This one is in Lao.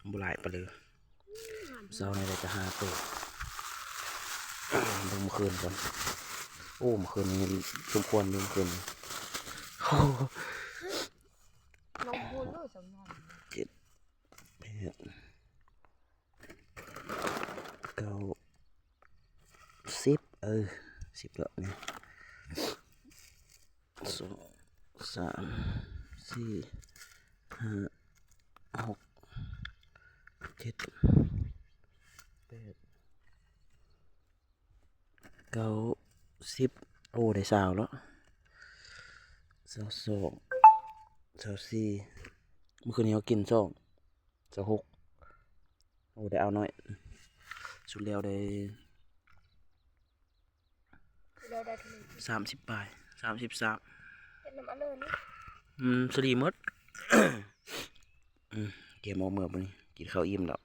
ບໍ່ຫຼາຍປານໃດ. ເຊົ້ານີ້ໄດ້ແຕ່ຫ້າໂຕ. ເບິ່ງມື້ຄືນກ່ອນ. ໂອ້ ມື້ຄືນນີ້ສົມຄວນຢູ່ ມື້ຄືນນີ້. ໂອ້ ລອງໂພດເລີຍສຳນອນ. ເຈັດ ແປດ ເກົ້າ ສິບ ເອີ ສິບແລ້ວນີ້. ສອງ ສາມ ສີ່ ຫ້າ ຫົກ ເຈັດ ແປດ ເກົ້າ ສິບ. ໂອ້ ໄດ້ຊາວແລ້ວ. ຊາວສອງ ຊາວສີ່ ມື້ຄືນນີ້ເຮົາກິນສອງ ຊາວຫົກ. ໂອ້ ໄດ້ເອົາໜ້ອຍ. ສຸດແລ້ວໄດ້ ແລ້ວໄດ້ເທົ່າໃດ? ສາມສິບປາຍ ສາມສິບສາມ. ເຮັດນຳອັນເລີນນີ້ ອືມ ສາລີໝົດ. ອືມ ກຽມອອກເມືອບາດນີ້ ກິນເຂົ້າອີ່ມແລ້ວ.